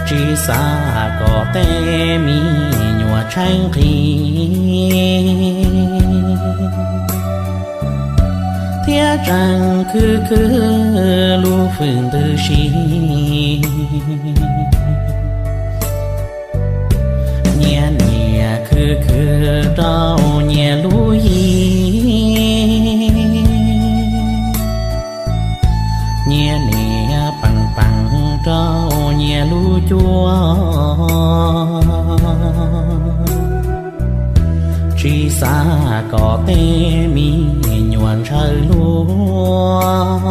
Tsis xav kom tej me nyuam tshaib nqhis, thiab tseem khwv khwv lub hwj ntws si. Nyias niam khwv khwv rau nyias lub yig, nyias niam peem peem rau nyias lub cuab. Tsis xav kom tej me nyuam ntshaw luag,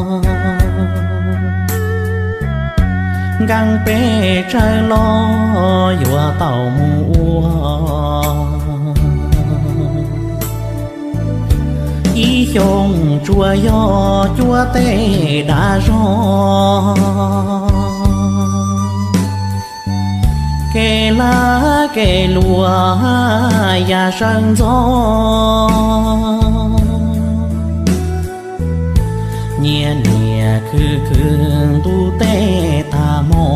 nkees peb tsawg los yuav tau mus ua. Ib xyoos tsuas yog cuab tej dav zog, kev lag kev luam ya sawv ntxov. Nyias niam khwv khwv ntuj teb tag hmo,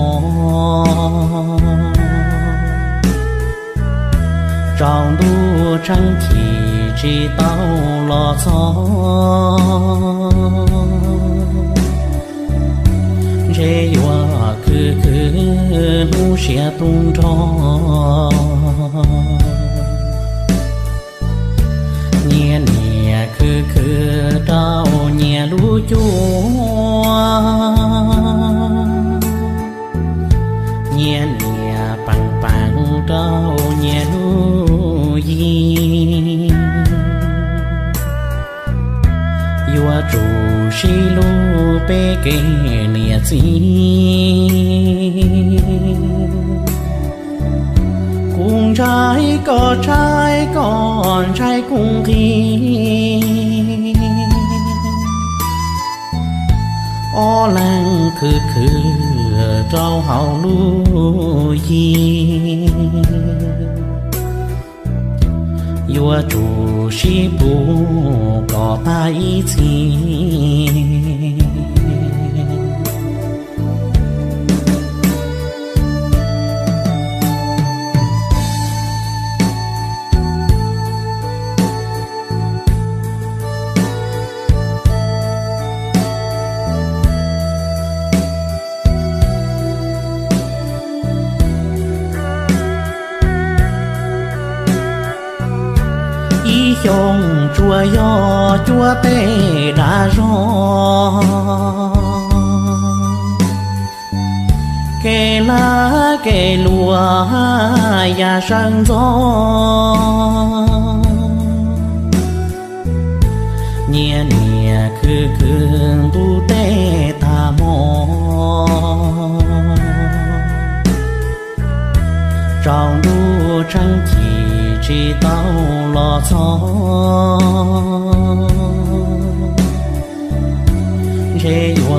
tsaus ntuj tsheej chim tsis tau los txog. Ntshe yuav khwv khwv hnub siav tu nrho. Nyias niam khwv khwv rau nyias lub cuab, nyias niam peem peem rau nyias lub yig. Yuav tsum sib hlub peb kev niam txiv, kuv ntshai koj tshaib, koj ntshai kuv nqhis. Ob leeg khwv khwv rau hauv lub yig, yuav tsum sib pub kom tag ib txhis. Ib xyoos tsuas yog cuab tej dav zog, kev lag kev luam ya sawv ntxov. Nyias niam khwv khwv ntuj teb tag hmo, tsaus ntuj tsheej chim tsis tau los txog. Ntshe yuav